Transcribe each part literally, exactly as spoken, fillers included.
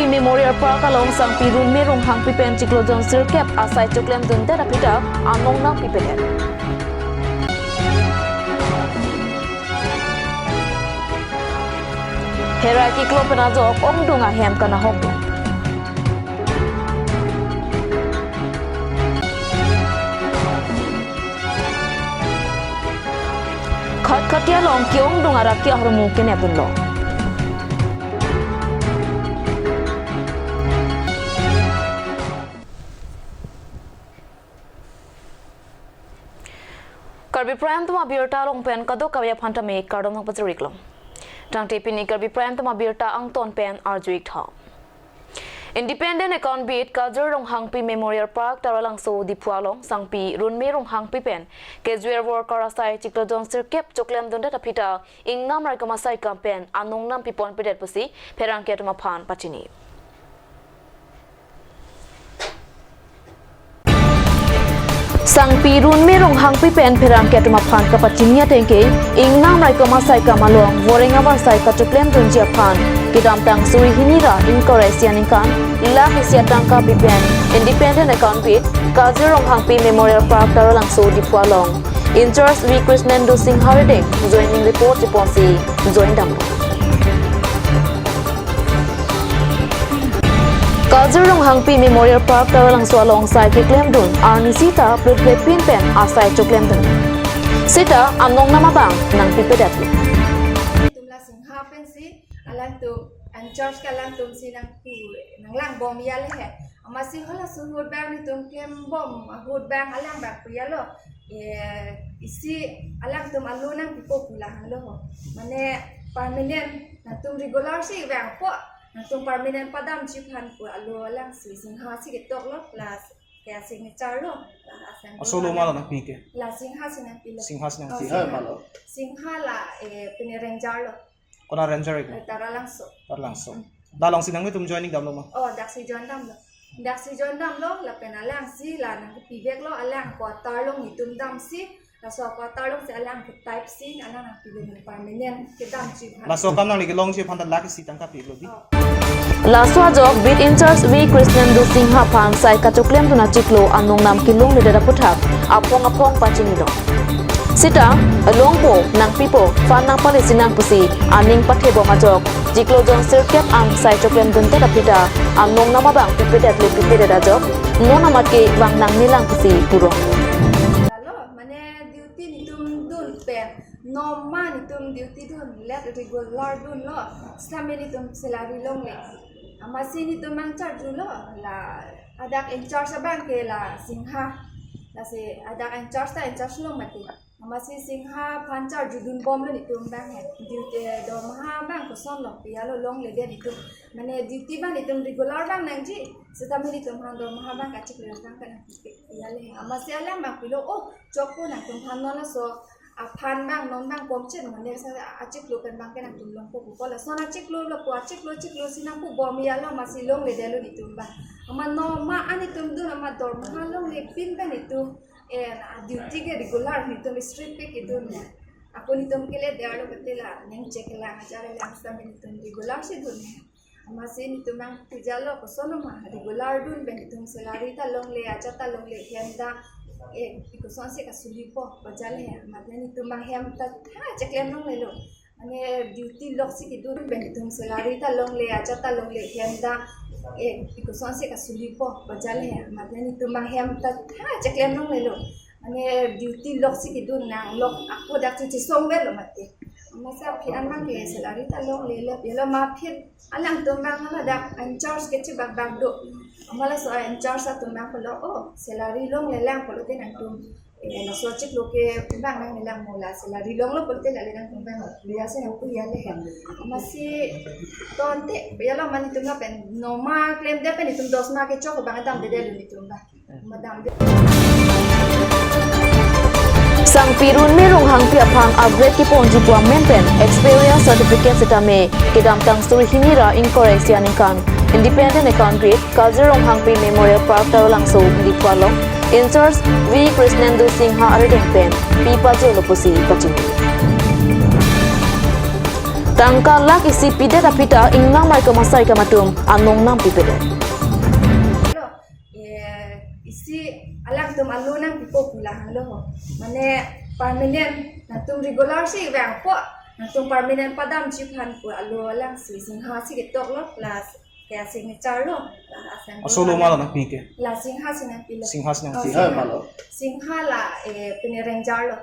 Memorial Park along Sangpi Runme Ronghangpi pen chiklo jon sirkep asai choklemdundet aphi ta anong nangpipedet. Herai kiklo pen ajok ongdung ahem kanahokdun. Khatkhati along ke-ongdung arat ke-ahormu kenepdunlo. Karbi Prime atum abirta along pen kadokave aphan tame kardom nangpajir-iklo. Tangte pini Karbi Prime atum abirta angton pen arju-ik tha. Independent Economist Kajir Ronghangpi Memorial Park, Taralangso, Diphu along Sangpi Runme Ronghangpi pen casual worker asai chiklo jon sirkep choklemdundet aphi ta ingnam raikom asaikam pen anong nangpiponpedet pusi pherangke atum aphan pachini. Sangpi Runme Ronghangpi pen pherangke atum aphan kapachini ateng ke ingnam raikom asaikam along voreng avarsai kachoklemdunji aphan kedamtang suri hini ra ingkoi ra isi aningkan lakh isi atangka pi pen Independent Economist Kajir Ronghangpi Memorial Park, Taralangso, Diphu along in-charge V Krishnendu Singha arideng joining report chiponsi join damlo. Kajir Ronghangpi Memorial Park, Taralangso along sai keklemdun arni sita plutplepin pen asai choklemdun. Sita anong nam abang nangpipedetlo. Tumla Singha pensi alangtum in-charge ke alangtum si nangpu nanglangbom ya le he. Amatsi halaso ahut abang netum klembom ahut abang alang abang pu ya lo. Eh, isi alangtum alo nangpipo pu lahelo ho. Mane permanent nangtum regular si vangpo. Nangtum permanent padamji aphan pu alo alang si Singha si ketoklo, la ke signature lo, la asang Aso lo ma la nangpi ke? La Singha si nangpilo. Singha si nangpi. Oh, Singha. Singha ma lo. Singha la, eh, pine ranger lo. Kona ranger ke? Eh, Taralangso. Taralangso. Hmm. Dak along si nanglitum joining damlo ma? Oh, daksi join damlo. Daksi join damlo, lapen alang si la nangkepiveklo, alang quarter along netum damsi, laso quarter along si alang ke type si alang nangpilo permanent kedamji aphan. Laso akam nangli kelongji aphan ta lakh isi tangka pilo di. Oh. Laso ajok bit in-charge V Krishnendu Singha aphan sai kachoklemdun achiklo anong nam kelongledet aputhak aphong aphong pachinilo. Sita longpo, nangpipo, fund nangpalesi nang pusi aning pathebom ajok chiklo jon sirkep an sai choklemdundet aphi ta anong nam abang pipedetle pipedet ajok non amat ke vang nangnelang pusi purong. Lalo, mane duty netum dun pen, non ma netum duty dunlet regular dunlo, sitame netum salary longle. Amatsi netum abang charjulo, la adak in-charge abang ke la Singha. Lasi adak in-charge ta in-charge lo mati. Amatsi Singha aphan charjudunbomlo netum abang he. Duty, eh, dormaha abang koson longpi ya lo longledet netum. Mane duty abang netum regular abang nangji. Sitame netum aphan dormaha abang kachiklo abang kanang pi ya le. Amatsi alang abang pilo, oh, chokpo nangtum aphan non laso aphan abang non abang komchen mane sa achiklo pen abang ke nangtum longpo pu ko lason achiklo lo pu achiklo chiklo si nangpubom ya lo amatsi longledetlo netum abang. Amat non ma an netum dun amat dormaha longlepin pen netum, eh, na duty ke regular netum strict ke kedun ya. Ako netum kele der lo ketila neng check lang ajar lang sitame netum regular si dun ya. Amatsi netum abang tijalo koson ma regular dun pen netum salary ta longle, ajat ta longle, hem ta, eh, pi koson si kasulipo, bajal he, amat netum abang hem ta, ha, cheklem longlelo. Mane duty lok si kedun pen netum salary ta longle, ajat ta longle, hem ta, eh, pi koson si kasulipo, bajal he, amat netum abang hem ta, ha, cheklem longlelo. Mane duty lok si kedun nang lok ako dak chuchi song velo mati. Amatsi aphi an abang ke salary ta longlelo, yelo ma aphi alangtum abang ladak in-charge kechibakbak do. Amat laso in-charge atum abang pulo, oh, salary longlelang pulote nangtum, eh, laso chiklo ke abang nangnelang mo la salary longlo pulote lale nangtum abang lo. Liya si nangpu ya le he. Amatsi tonte, yelo mane netum lapen non ma klemdet pen netum dos ma kechok abang damdedetlo netum abang. Sangpi Runme Ronghangpi aphan upgrade keponji pu amen pen experience certificate sitame kedamtang suri hini ra ingkoi ra isi aningkan Independent Economist Kajir Ronghangpi Memorial Park Taralangso Diphu along in-charge V Krishnendu Singha arideng pen pipajirlo pusi pachini. Tangka lakh isi pidet aphi ta ingnam mai kamasai akam atum anong nangpipedet. Lo, eh, isi alangtum alo nangpipo pu lahelo ho. Mane permanent nangtum regular si vangpo, nangtum permanent padamji aphan pu alo alangsi Singha si ketok lo, plus kaya signature lo, la asam Aso lo lo ma la nangpi ke? La Singha si nangpilo. Singha si nang Oh, Singha. Singha ma lo? Singha la, eh, pine ranger lo.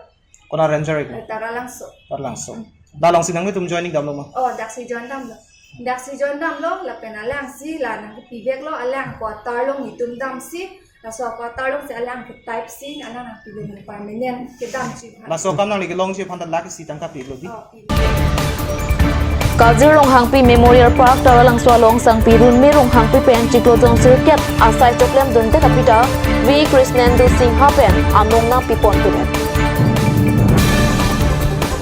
Kona ranger ke? Eh, Taralangso. Taralangso. Hmm. Dak alongsi nanglitum joining damlo ma? Oh, daksi join damlo. Daksi join damlo, lapen alangsi la nangpivek lo, alang quarter along netum damsi, laso quarter alongsi alang ke type si, alang nangpilo permanent kedamji aphan. Laso akam nangli kelongji aphan ta lakh isi tangka pilo di? Oh, pilo. Kajir Ronghangpi Memorial Park Taralangso along Sangpi Runme Ronghangpi pen chiklo jonsirkep asai choklemdundet aphi ta V Krishnendu Singha pen anong nangpiponpedet.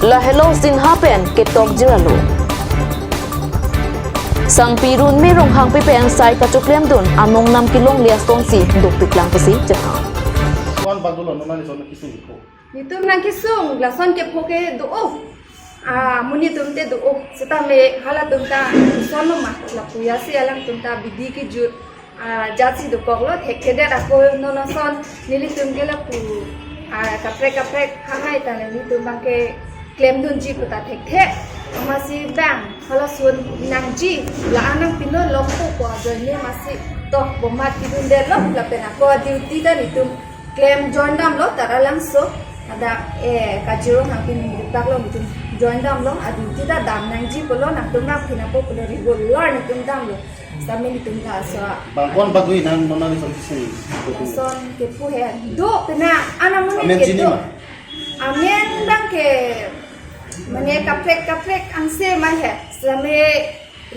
Lahelo Singha pen ketokjir alo. Sangpi Runme Ronghangpi pen sai kachoklemdun anong nangkelongle asonsi dopiklang pusi chethan. Kon bagul lo, nona ni son kisung ko. Netum nangkesung, lason kepho ke do-o. Ah, amonit atum te do-o. Setame halatum ta son lo ma, lapu ya si alangtum ta bidi kejut. Ah, jat si dokoklo, thekthedet ako non ason, nelitum ke lapu, ah, kaprek kaprek hahai ta netum abang ke klemdunji pu ta thekthe. Amatsi bang, halason nangji, la-an nangpinon longpo pu ajoine amatsi tok bomat pidundetlo, lapen ako duty ta netum klem join damlo Taralangso. Ada, eh, Kajir Ronghangpi Memorial Park along netum join damlo. A duty ta dam nangji pulo, nangtum nangphi nangpo pulo, regular netum damlo. Sami netum laso. Bang kon bagul nang nona ni son kisung. Lason kepho he. Do pena, ana muni Amen ke chini do. Ma? Amen abang ke mane kaprek kaprek angse ma he. Sami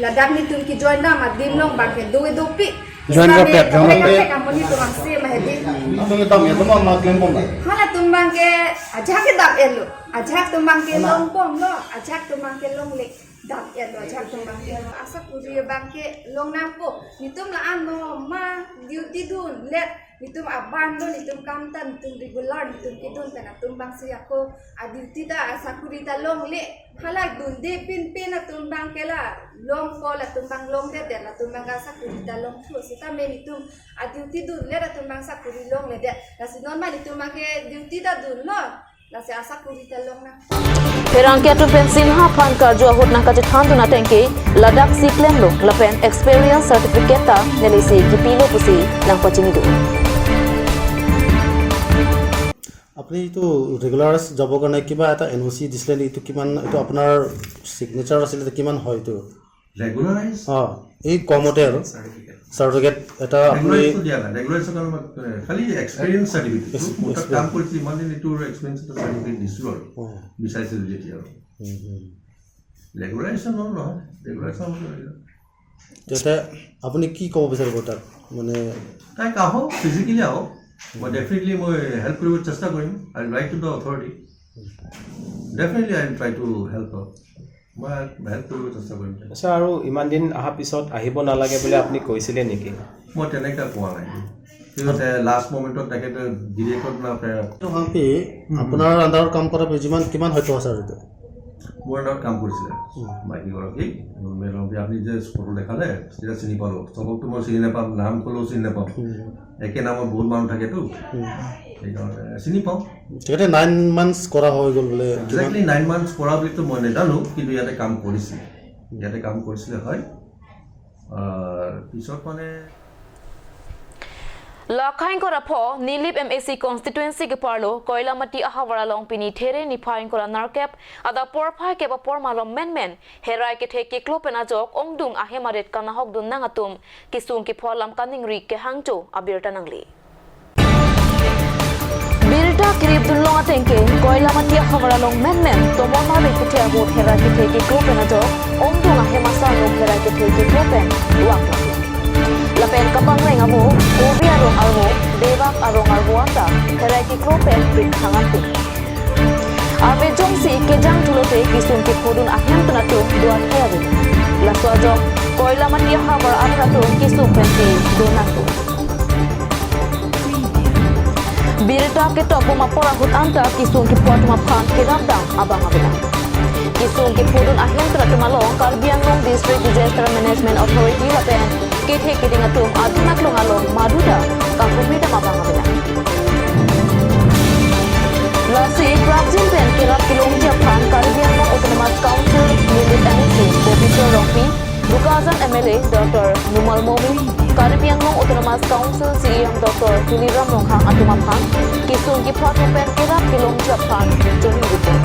ladak netum kejoin dam adim along abang ke do-e dopik. Join Sami rapet, join kaprek rapet. Kaprek amonit atum angse ma he di. Nang dong dam ya, tama ma klem bom na. Halatum abang ke ajahak ke dam-etlo. Ajahak atum abang ke Ana. Longbomlo. Ajahak atum abang ke longle. Dam-etlo, ajahak atum abang ke. Asakuri abang ke long nangpo. Netum la-an no ma duty dunlet. Netum aban lo, netum kam ta, netum regular, netum kedun pen atum abangsi ako a duty ta, asakuri ta longle. Hala dunde pinpin atum abang ke la longpo, latum abang longledet, latum abang asakuri ta longthu. Setame netum a duty dunle latum abang sakuri longledet. Lasi non ma netum abang ke duty ta dunlo. Lasi asakuri ta long nang. Pherangke atum pen Singha aphan karju ahut nangkachethandun ateng ke, ladaksi klemlo lapen experience certificate ta nelisi kipilo pusi nangpachinidun. আপুনি এইটো ৰেগুলাৰাইজ যাবৰ কাৰণে কিবা এটা এন অ' চি দিছিলে নেকি? এইটো কিমান, এইটো আপোনাৰ ছিগনেচাৰ আছিলে, এইটো কিমান হয় এইটো? ৰেগুলাৰাইজ? অ, এই কমতে আৰু চাৰ্টিফিকেট। চাৰ্টিফিকেট এটা আপুনি ৰেগুলাৰাইজটো দিয়া নাই। ৰেগুলাৰাইজৰ কাৰণে মই, এ, খালি এক্সপিৰিয়েঞ্চ চাৰ্টিফিকেট। এক্স-, মোৰ তাত কাম এক্সপিৰিয়েঞ্চ। কৰিছে, ইমান দিন এইটো এক্সপিৰিয়েঞ্চ এটা চাৰ্টিফিকেট দিছিলোঁ আৰু। অ। বিচাৰিছিলোঁ যেতিয়া আৰু। হুম, হুম। ৰেগুলাৰাইজেশ্যন হ'ল নহয়, ৰেগুলাৰাইজেশ্যন হ'ব লাগিব। তেন্তে আপুনি কি ক'ব বিচাৰিব তাত? মানে তাইক আহক, ফিজিকেলি আহক। মই ডেফিনেটলি মই হেল্প কৰিব চেষ্টা কৰিম। I write to the authority. Definitely I try to help her. মই হেল্প কৰিব চেষ্টা কৰিম। আচ্ছা, আৰু ইমান দিন অহাৰ পিছত আহিব নালাগে বুলি আপুনি কৈছিলে নেকি? মই তেনেকা কোৱা নাই। কিন্তু তে লাষ্ট মমেণ্টত তেখেতে গিৰিয়েকক না পে- ত' হাম্পি, হুম। আপোনাৰ আণ্ডাৰত কাম কৰা যিমান, কিমান হয়তো আছে আৰু এতিয়া? মোৰ আণ্ডাৰত কাম কৰিছিলে। হুম। মাইকীগৰাকী, মেডাম, আপুনি যে ফটো দেখালে, তেতিয়া চিনি পালোঁ। চবকতো মই চিনি নাপাম, নাম ক'লেও চিনি নাপাম। হুম। একে নামত বহুত মানুহ থাকেতো। হুম। সেইকাৰণে চিনি পাওঁ। তেখেতে নাইন মান্থছ কৰা হৈ গ'ল বোলে। একজেক্টলি নাইন মান্থছ কৰা বুলিতো মই নাজানো, কিন্তু ইয়াতে কাম কৰিছিলে। ইয়াতে কাম কৰিছিলে, হয়। আহ, পিছত মানে Lakhaing korapho Nilip M A C constituency keparlo Koilamati ahavar along pini There niphai ingkoi ra nerkep adap porphai kep apor malom menmen herai kethe keklo pen ajok ongdung ahem arit kanahokdun nang atum kesung kepho alam kaningri kehangjo abirta nangli. Birta kiripdun long ateng ke, Koilamati ahavar along menmen tomon mari kethe ahut herai kethe keklo pen ajok ongdung ahem asar along herai kethe keklo pen wak lake. Lapen kapangreng avo, Kobi arong arvo, Bebak arong arvo anta herai keklo pen prik hangan pen. Ave jongsi kejang thulote kesung kephodun ahem pen atum do athai ave. Laso ajok Koilamati ahavar arat atum kesung pensi do nangkok. Birta ketok bom apor ahut anta kesung kepho atum aphan kerapdam abang avelang. Kesung kephodun ahem pen atum along Karbi Anglong District Disaster Management Authority lapen kethe keding atum adun aklong along maduta kakumri dam abang avelang. Lasi prapjin pen kerap kelongji aphan Karbi Anglong Autonomous Council Nilip M A C Pobitro Rongpi, Bokajan M L A Doctor Numal Momin, Karbi Anglong Autonomous Council C E M Doctor Tuliram Ronghang atum aphan kesung kepha atum pen kerap kelongji aphan choningri pon.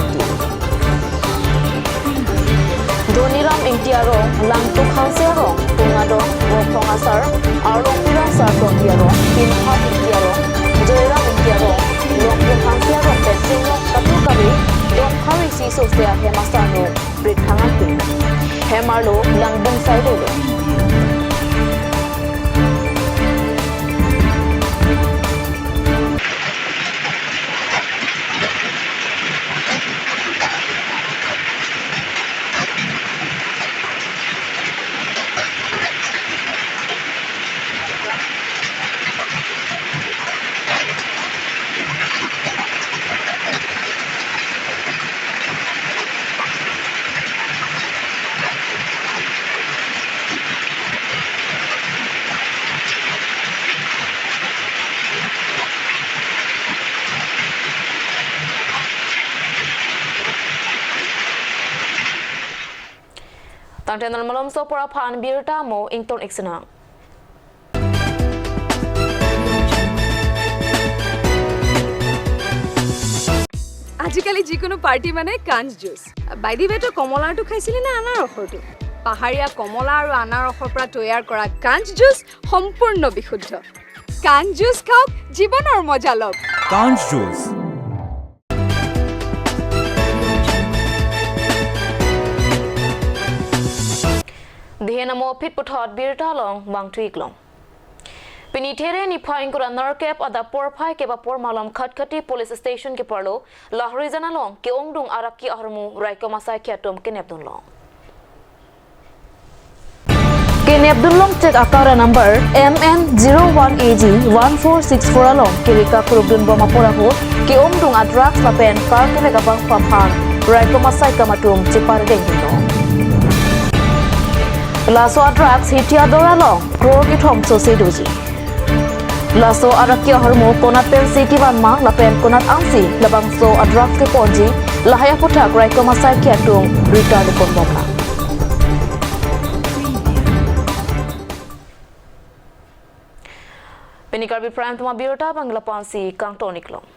Dhoniram Ingti arong, Langtuk Hanse arong, Pungadong Bokhong Asar, Arlong Pirang Sarpon Tiarong, Pinhat Ingti arong, Joyram Ingti arong, Longpung Hanse arong pen Singnok katu kave, Dongphari si sose ahem asarlo Brit Thangan Pin. Hem arlo langdung sai dolo. Tangte non malomso apor aphan birta mo ington ik sinang. আজিকালি যিকোনো পাৰ্টি মানে কাঞ্চ juice. By the ৱে, তই কমলাৰটো খাইছিলি নে আনাৰসৰটো? পাহাৰীয়া কমলা আৰু আনাৰসৰ পৰা তৈয়াৰ কৰা কাঞ্চ জুচ সম্পূৰ্ণ বিশুদ্ধ। কাঞ্চ জুচ খাওক, জীৱনৰ মজা লওক। Kanj Juice. Dihen amo phit puthot birta along vangthu ik long. Pini There niphai ingkoi ra nerkep adap porphai kep apor malom Khatkhati Police Station keparlo Lahorijan along ke-ongdung araki ahormu raikom asaikhi atum kenepdun long. Kenepdun longchek a-car number M N zero one A G one four six four along kiri kakrukdun bom apor ahut ke-ongdung a-drugs lapen car kelek abangphu aphan raikom asaikam atum chepargengdun long. Laso a-drugs Hitiador along crore kethom sose doji. Laso araki ahormu konat pensi kevan ma lapen konat ansi labangso a-drugs keponji, lahai aphuthak raikom asaikhi atum ritar lipon bomlang. Pini Karbi Prime Time abirta abang la-ansi kangton ik long.